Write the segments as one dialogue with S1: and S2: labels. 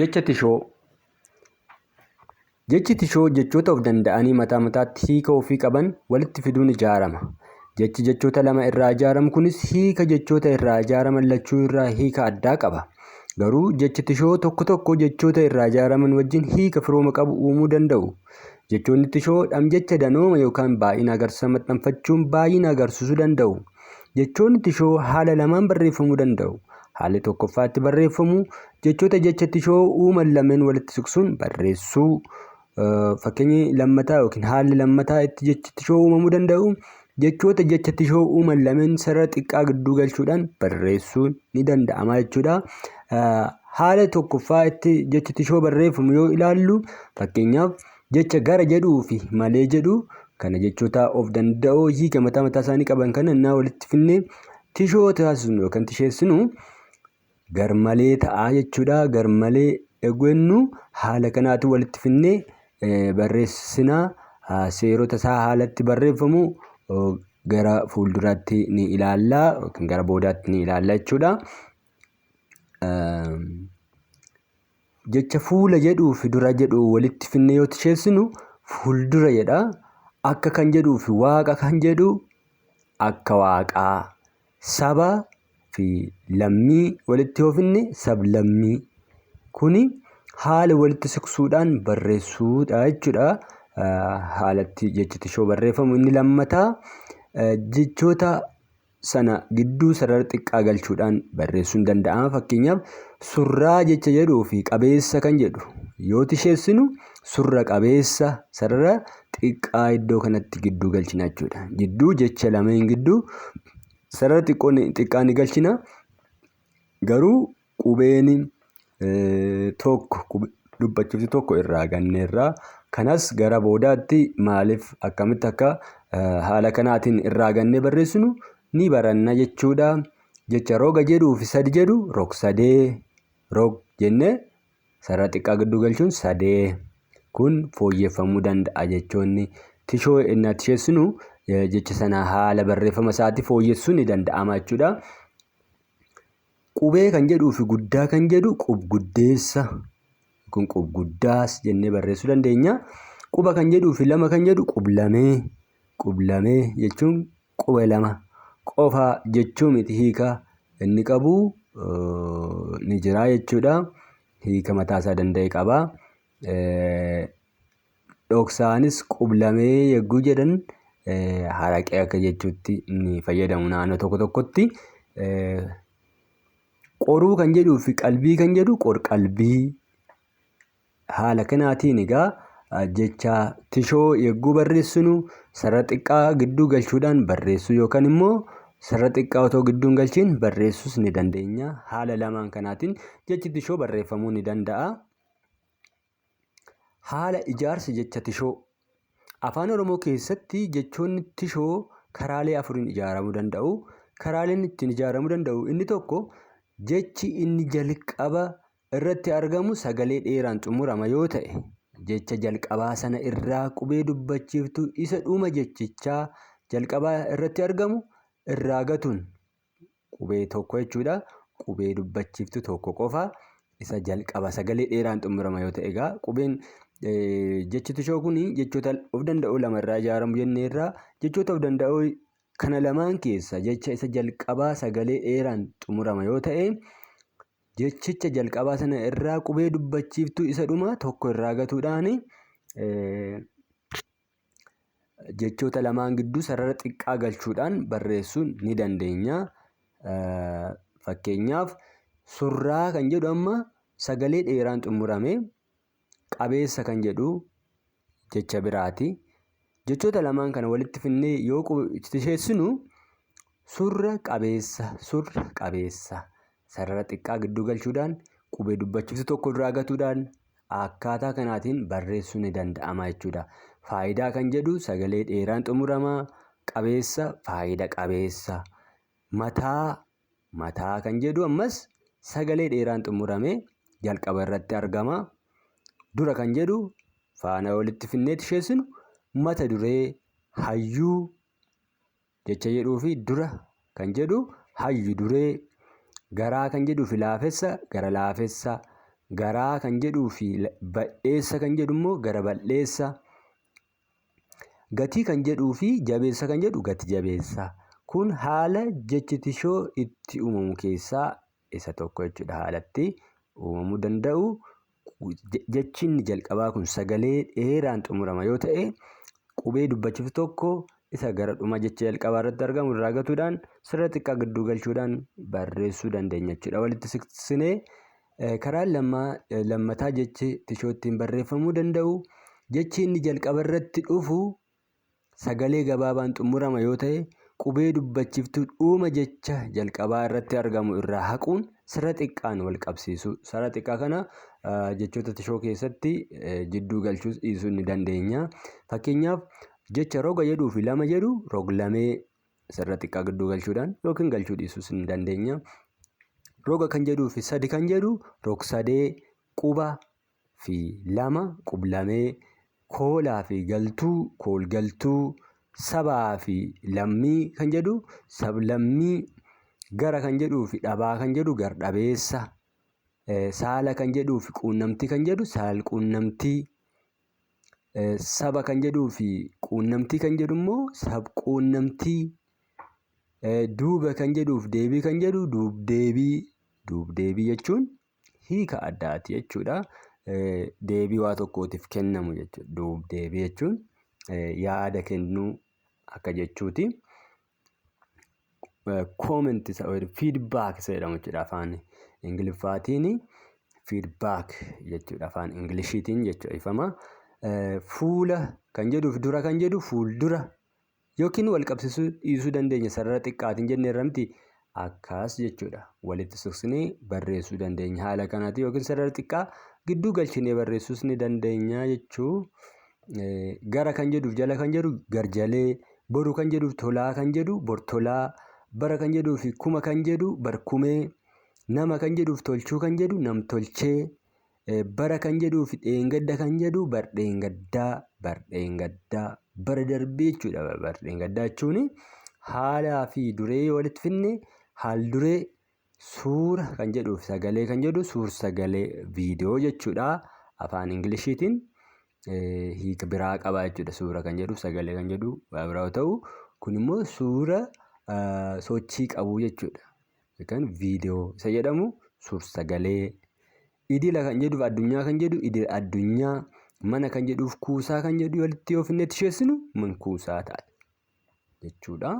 S1: Jecha tishoo. Jechi tishoo jechoota of danda'anii mataa mataatti hiika ofii qaban walitti fiduun ijaarama. Jechi jechoota lama irraa ijaaramu kunis hiika jechoota irraa ijaaraman lachuu irraa hiika addaa qaba. Garuu jechi tishoo tokko tokko jechoota irraa ijaaraman wajjin hiika firooma qabu uumuu danda'u. Jechoonni tishoo dhamjecha danooma yookaan baay'ina agarsiisan maxxanfachuun baay'ina agarsiisuu danda'u. Jechoonni tishoo haala lamaan barreeffamuu danda'u. Haalli tokkoffaa itti barreeffamu jechoota jecha tishoo uuman lameen walitti siqsuun barreessuu. Fakkeenyi lammataa yookiin haalli lammataa itti jechi tishoo uumamuu danda'u jechoota jecha tishoo uuman lameen sarara xiqqaa gidduu galchuudhaan barreessuun ni danda'ama jechuudha. Haala tokkoffaa itti jechi tishoo barreeffamu yoo ilaallu, fakkeenyaaf jecha gara jedhuu fi malee jedhu kana, jechoota of danda'oo hiika mataa mataa isaanii qaban kana innaa walitti finnee tishoo taasisnu yookaan tisheessinu, garmalee ta'a jechuudha. Garmalee eegwennu haala kanaatiin walitti finnee barreessina. Seerota isaa haalatti barreeffamu gara fuulduraatti ni ilaalla yookiin gara boodaatti ni ilaalla jechuudha. Jecha fuula jedhuu fi dura jedhu walitti finnee yoo tisheessinu, fuuldura jedha. Akka kan jedhuu fi waaqa kan jedhu, akka waaqaa. Saba fi lammii walitti yoo finne, sablammii. Kuni haala walitti siqsuudhaan barreessuudha jechuudha. Haalatti jechi tishoo barreeffamu inni lammataa jechoota sana gidduu sarara xiqqaa galchuudhaan barreessuun danda'ama. Fakkeenyaaf, surraa jecha jedhuu fi qabeessa kan jedhu yoo tisheessinu, surra qabeessa, sarara xiqqaa iddoo kanatti gidduu galchina jechuudha. Gidduu jecha lameen gidduu sarara xiqqaa ni galchina. Garuu qubeen tokko dubbachuufti tokko irraa ganneerra. Kanas gara boodaatti maaliif, akkamitti akka haala kanaatiin irraa gannee barreessinu ni baranna jechuudha. Jecha roga jedhuu fi sadi jedhu, rog-sadee, rog jennee sarara xiqqaa gidduu galchuun sadee. Kun fooyyeffamuu danda'a. Jechoonni tishoo innaa tisheessinu, jecha sana haala barreeffama isaatii fooyyessuun ni danda'ama jechuudha. Qubee kan jedhuu fi guddaa kan jedhu, qub-guddeessa kun qub-guddaas jennee barreessuu dandeenya. Quba kan jedhuu fi lama kan jedhu, qub-lamee. Qub-lamee jechuun quba lama qofa jechuu miti, hiika inni qabu ni jira jechuudha. Hiika mataasaa danda'e qaba. Dhoksaanis qub-lamee yogguu jedhan, haraqee akka jechuutti ni fayyadamu naannoo tokko tokkotti. Qoruu kan jedhuu fi qalbii kan jedhu, qor-qalbii. Haala kanaatiin egaa jecha tishoo yogguu barreessinu, sarara xiqqaa gidduu galchuudhaan barreessuu yookaan immoo sarara xiqqaa otoo gidduu hin galchiin barreessuus ni dandeenya. Haala lamaan kanaatiin jechi tishoo barreeffamuu ni danda'a. Haala ijaarsa jecha tishoo. Afaan Oromoo keessatti jechoonni tishoo karaalee afuriin ijaaramuu danda'u. Karaaleen ittiin ijaaramuu danda'u inni tokko, jechi inni jalqaba irratti argamu sagalee dheeraan xumurama yoo ta'e, jecha jalqabaa sana irraa qubee dubbachiiftuu isa dhuma jechichaa jalqabaa irratti argamu irraa gatuun qubee tokko jechuudha. Qubee dubbachiiftuu tokko qofa isa jalqaba sagalee dheeraan xumurama yoo ta'e. Egaa qubeen jechi tishoo kun jechoota of danda'oo lama irraa ijaaramu jenneerra. Jechoota of danda'oo kana lamaan keessa jecha isa jalqabaa sagalee dheeraan xumurama yoo ta'e, jechicha jalqabaa sana irraa qubee dubbachiiftuu isa dhumaa tokko irraa gatuudhaan, jechoota lamaan gidduu sarara xiqqaa galchuudhaan barreessuun ni dandeenya. Fakkeenyaaf, surraa kan jedhu amma sagalee dheeraan xumurame, qabeessa kan jedhu jecha biraati. Jechoota lamaan kana walitti finnee yoo tisheessinu, surra qabeessa, surra qabeessa, sarara xiqqaa gidduu galchuudhaan, qubee dubbachiiftuu tokko irraa gatuudhaan akkaataa kanaatiin barreessuun ni danda'ama jechuudha. Faayidaa kan jedhu sagalee dheeraan xumurama, qabeessa, faayida qabeessa. Mataa, mataa kan jedhu ammas sagalee dheeraan xumurame, jalqaba irratti argama. Dura kan jedhu faana walitti finnee tisheessinu, mata duree. Hayyuu jecha jedhuu fi dura kan jedhu, hayyu duree. Garaa kan jedhuu fi laafessa, gara laafessa. Garaa kan jedhuu fi badheessa kan jedhu immoo gara bal'eessa. Gatii kan jedhuu fi jabeessa kan jedhu gati jabeessa. Kun haala jechi tishoo itti uumamu keessaa isa tokko jechuudha. Haala itti uumamuu danda'u jechi inni jalqabaa kun sagalee dheeraan xumurama yoo ta'e, qubee dubbachiiftu tokko isa gara dhuma jecha jalqabaa irratti argamu irraa gatuudhaan sirra xiqqaa gidduu galchuudhaan barreessuu dandeenya jechuudha. Walitti siqsinee karaan lammataa jechi tishoo ittiin barreeffamuu danda'u, jechi inni jalqaba irratti dhufu sagalee gabaabaan xumurama yoo ta'e, qubee dubbachiiftuu dhuma jecha jalqabaa irratti argamu irraa haquun sirra xiqqaan wal qabsiisuu. Sarara xiqqaa kana jechoota tishoo keessatti jidduu galchuus dhiisuu ni dandeenya. Fakkeenyaaf, jecha roga jedhuu fi lama jedhu rog-lamee sarara xiqqaa gidduu galchuudhaan yookiin galchuu dhiisuus ni dandeenya. Roga kan jedhuu fi sadi kan jedhu rog-sadee, quba fi lama qub-lamee, koolaa fi galtuu kool-galtuu, sabaa fi lammii kan jedhu sab-lammii, gara kan jedhuu fi dhabaa kan jedhu gar-dhabeessa, saala kan jedhuu fi quunnamtii kan jedhu saal-quunnamtii, saba kan jedhuu fi quunnamtii kan jedhu immoo sab-quunnamtii, duuba kan jedhuuf deebii kan jedhu duub-deebii. Duub-deebii jechuun hiika addaati jechuudha. Deebii waa tokkootiif kennamu jechuudha. Duub-deebii jechuun yaada kennuu akka jechuuti. Comment isa feedback isa jedhamu jechuudha afaan Ingiliffaatiin. Feedback jechuudha afaan Ingiliishiitiin jechuudha ifama. Fuula kan jedhuuf dura kan jedhu fuuldura yookiin wal qabsiisuu dhiisuu dandeenya sarara xiqqaatiin jenneerra miti, akkas jechuudha. Walitti suqsinee barreessuu dandeenya haala kanaatiin, yookiin sarara xiqqaa gidduu galchinee barreessuus ni dandeenya jechuu. Gara kan jedhuuf jala kan jedhu garjalee, boru kan jedhuuf tolaa kan jedhu bortolaa, bara kan jedhuuf kuma kan jedhu barkumee, nama kan jedhuuf tolchuu kan jedhu namtolchee, bara kan jedhuuf dheengadda kan jedhu bardheengaddaa, bardheengaddaa bara darbee jechuudha. Bardheengaddaa jechuun haalaa fi duree walitti finne haal duree, suura kan jedhuuf sagalee kan jedhu suur sagalee, viidiyoo jechuudha. Afaan Ingiliishiitiin hiika biraa qaba jechuudha. Suura kan jedhu sagalee kan jedhu waa biraa yoo ta'u, kun immoo suura sochii qabu jechuudha. Yookaan viidiyoo isa jedhamu suur sagalee. Idila kan jedhuuf addunyaa kan jedhu idila addunyaa, mana kan jedhuuf kuusaa kan jedhu walitti yoo finne tisheessinu mankuusaa ta'a jechuudha.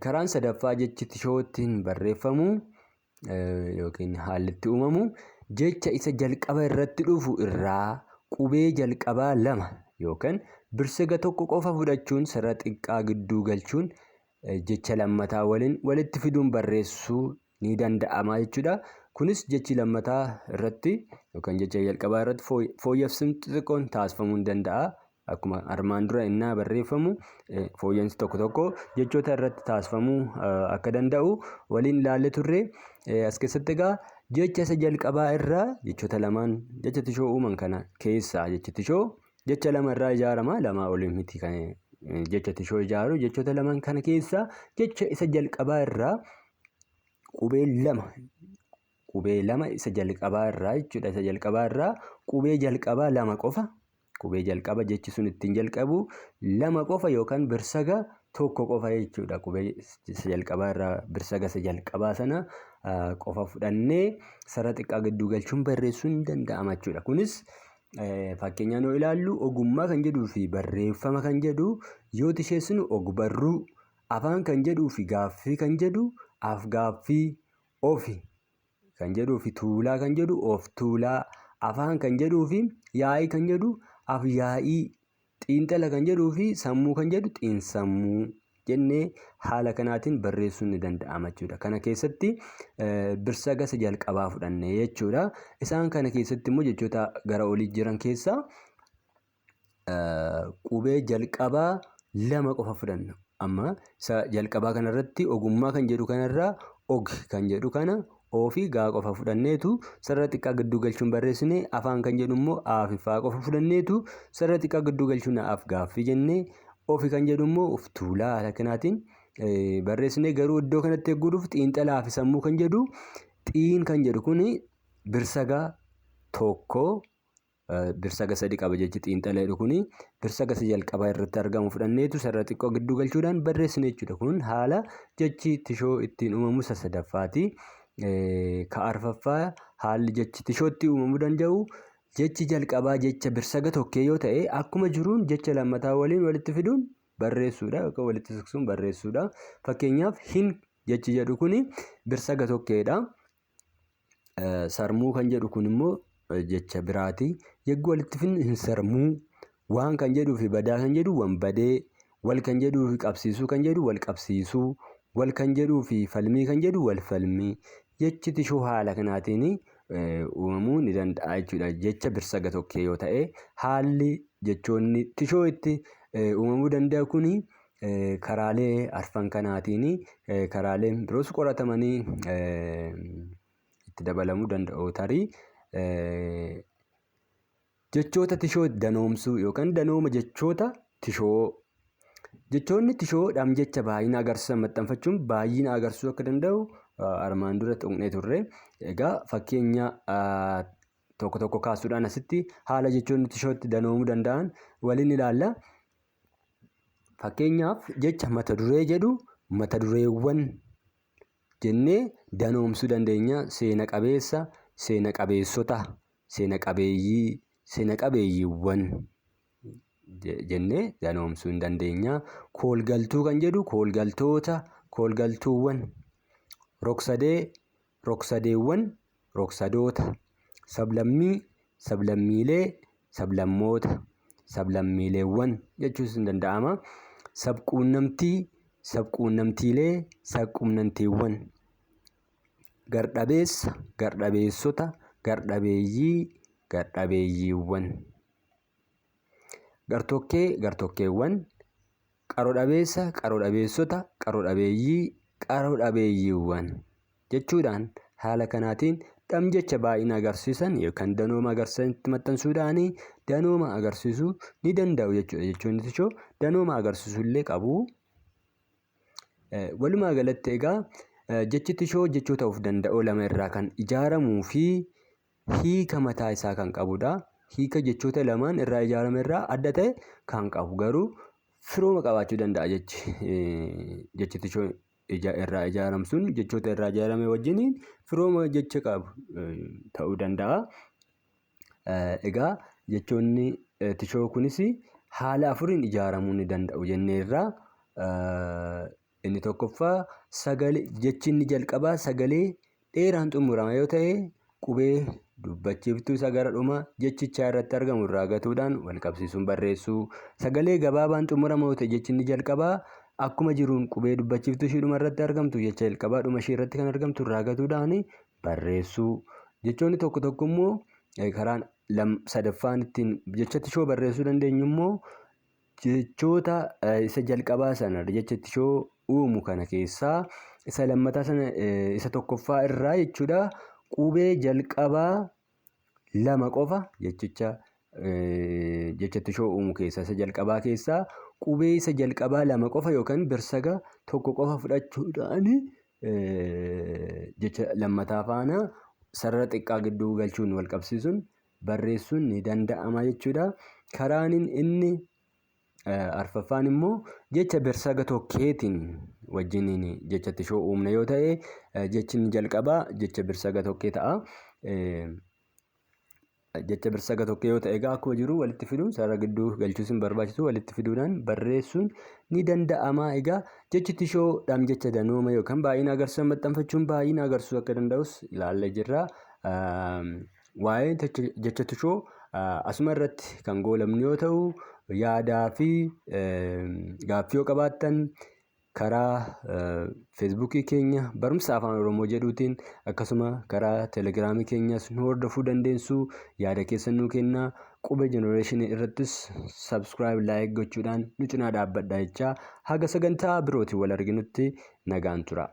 S1: Karaan sadaffaa jechi tishoo ittiin barreeffamu yookiin haalli itti uumamu, jecha isa jalqaba irratti dhufu irraa qubee jalqabaa lama yookaan birsaga tokko qofa fudhachuun sarara xiqqaa gidduu galchuun jecha lammataa waliin walitti fiduun barreessuu ni danda'ama jechuudha. Kunis jechi lammataa irratti yookaan jecha jalqabaa irratti fooyya'insi xixiqqoon taasifamuu ni danda'a. Akkuma armaan dura innaa barreeffamu fooyya'insi tokko tokko jechoota irratti taasifamuu akka danda'u waliin ilaallee turre. As keessatti egaa jecha isa jalqabaa irraa jechoota lamaan jecha tishoo uuman kana keessaa, jechi tishoo jecha lama irraa ijaarama, lamaa olii miti kan jecha tishoo ijaaru, jechoota lamaan kana keessaa jecha isa jalqabaa irraa qubee lama, qubee lama isa jalqabaa irraa jechuudha. Isa jalqabaa irraa qubee jalqabaa lama qofa, qubee jalqaba jechi sun ittiin jalqabu lama qofa yookaan birsaga tokko qofa jechuudha. Qubee isa jalqabaa irraa birsaga isa jalqabaa sana qofa fudhannee sarara xiqqaa gidduu galchuun barreessuun ni danda'ama jechuudha. Kunis fakkeenyaan yoo ilaallu, ogummaa kan jedhuu fi barreeffama kan jedhu yoo tisheessinu ogbarruu, afaan kan jedhuu fi gaaffii kan jedhu afgaaffii, ofi kan jedhuu fi tuulaa kan jedhu of tuulaa, afaan kan jedhuu fi yaa'ii kan jedhu af yaa'ii, xiinxala kan jedhuu fi sammuu kan jedhu xiinsammuu jennee haala kanaatiin barreessuun ni danda'ama jechuudha. Kana keessatti birsaga isa jalqabaa fudhanne jechuudha. Isaan kana keessatti immoo jechoota gara olii jiran keessaa qubee jalqabaa lama qofa fudhanna. Amma isa jalqabaa kanarratti ogummaa kan jedhu kanarraa og kan jedhu kana o fi gaa qofa fudhanneetu sarara xiqqaa gidduu galchuun barreessine, afaan kan jedhu immoo a fi faa qofa fudhanneetu sarara xiqqaa gidduu galchuun af gaaffii jennee, ofi kan jedhu immoo of tuulaa haala kanaatiin Barreessine garuu iddoo kanatti eeguu dhufu xiinxalaa fi sammuu kan jedhu xiin kan jedhu kuni birsaga tokko birsaga sadi qaba jechi xiinxala jedhu kuni birsaga isa jalqabaa irratti argamu fudhanneetu sarara xiqqoo gidduu galchuudhaan barreessine jechuudha. Kun haala jechi tishoo ittiin uumamu isa sadaffaati. Ka arfaffaa haalli jechi tishootti uumamuu danda'u jechi jalqabaa jecha birsaga tokkee yoo ta'e akkuma jiruun jecha lammataa waliin walitti fiduun barreessuudha yookaan walitti siqsuun barreessuudha. Fakkeenyaaf hin jechi jedhu kuni birsaga tokkeedha. Sarmuu kan jedhu kun immoo jecha biraati. Yegguu walitti fidnu hin sarmuu, waan kan jedhuu fi badaa kan jedhu wanbadee, wal kan jedhuu fi qabsiisuu kan jedhu wal qabsiisuu, wal kan jedhuu fi falmii kan jedhu wal falmii. Jechi tishoo haala kanaatiin uumamuu ni danda'a jechuudha. Jecha birsaga tokkee yoo ta'e haalli jechoonni tishoo itti uumamuu danda'u kuni karaalee arfan kanaatiin karaaleen biroos qoratamanii itti dabalamuu danda'u tarii. Jechoota tishoo danoomsuu yookaan danooma jechoota tishoo. Jechoonni tishoo dhamjecha baay'ina agarsiisan maxxanfachuun baay'ina agarsiisuu akka danda'u armaan dura tuqnee turre. Egaa fakkeenya tokko tokko kaasuudhaan asitti haala jechoonni tishootti danoomuu danda'an waliin ilaalla. Fakkeenyaaf jecha mata duree jedhu mata dureewwan jennee danoomsuu dandeenya. Seena qabeessa, seena qabeessota, seena qabeeyyii, seena qabeeyyiiwwan jennee danoomsuu ni dandeenya. Koolgaltuu kan jedhu koolgaltoota, koolgaltuuwwan, rogsadee, rogsadeewwan, rogsadoota, sablammii, sablammiilee, sablammoota, sablammiileewwan jechuunis ni danda'ama. Sabquunnamtii, sabquunnamtiilee, sabquunnamtiiwwan, gardhabeessa, gardhabeessota, gardhabeeyyii, gardhabeeyyiiwwan, gartokkee, gartokkeewwan, qaro-dhabeessa, qaro-dhabeessota, qaro-dhabeeyyii, qaro-dhabeeyyiiwwan jechuudhaan haala kanaatiin dhamjecha baay'ina agarsiisan yookaan danooma agarsiisanitti maxxansuudhaan danooma agarsiisuu ni danda'u jechuudha. Jechoonni tishoo danooma agarsiisuu illee qabu. Walumaa galatti egaa jechi tishoo jechoota of danda'oo lama irraa kan ijaaramuu fi hiika mataa isaa kan qabudha. Hiika jechoota lamaan irraa ijaarame irraa adda ta'e kan qabu garuu firooma qabaachuu danda'a jechi jechi tishoo irraa ijaaramu sun jechoota irraa ijaarame wajjiniin firooma jecha qabu ta'uu danda'a. Egaa jechoonni tishoo kunis haala afuriin ijaaramuu ni danda'u jenneerra. Inni tokkoffaa sagalee jechi inni jalqabaa sagalee dheeraan xumurama yoo ta'e qubee dubbachiiftuu isa gara dhuma jechichaa irratti argamu irraa gatuudhaan wal qabsiisuun barreessuu. Sagalee gabaabaan xumurama yoo ta'e jechi inni jalqabaa akkuma jiruun qubee dubbachiiftuu ishii dhuma irratti argamtu jecha jalqabaa dhuma ishii irratti kan argamtu irraa gatuudhaan barreessuu. Jechoonni tokko tokko immoo karaan sadaffaan ittiin jecha tishoo barreessuu dandeenyu immoo jechoota isa jalqabaa sana jecha tishoo uumu kana keessaa isa lammataa sana isa tokkoffaa irraa jechuudha qubee jalqabaa lama qofa jechicha jecha tishoo uumu keessaa isa jalqabaa keessaa qubee isa jalqabaa lama qofa yookaan birsaga tokko qofa fudhachuudhaan jecha lammataa faana sarara xiqqaa gidduu galchuun wal qabsiisuun barreessuun ni danda'ama jechuudha. Karaan inni arfaffaan immoo jecha birsaga tokkeetiin wajjiniin jecha tishoo uumna yoo ta'e jechi inni jalqabaa jecha birsaga tokkee ta'a. Jecha birsaga tokkee yoo ta'e egaa akkuma jiru walitti fiduun sarara gidduu galchuus hin barbaachisu walitti fiduudhaan barreessuun ni danda'ama. Egaa jechi tishoo dhamjecha danooma yookaan baay'ina agarsiisan maxxanfachuun baay'ina agarsiisuu akka danda'us ilaallee jirra. Waa'ee jecha tishoo asuma irratti kan goolabnu yoo ta'u, yaadaa fi gaaffii yoo qabaattan karaa feesbuukii keenya barumsa afaan Oromoo jedhuutiin akkasuma karaa telegiraamii keenyas nu hordofuu dandeessu. Yaada keessan nuu kennaa. Qubee jenereeshinii irrattis subscribe like gochuudhaan nu cinaa dhaabbadhaa jechaa haga sagantaa birootiin wal arginutti nagaan tura.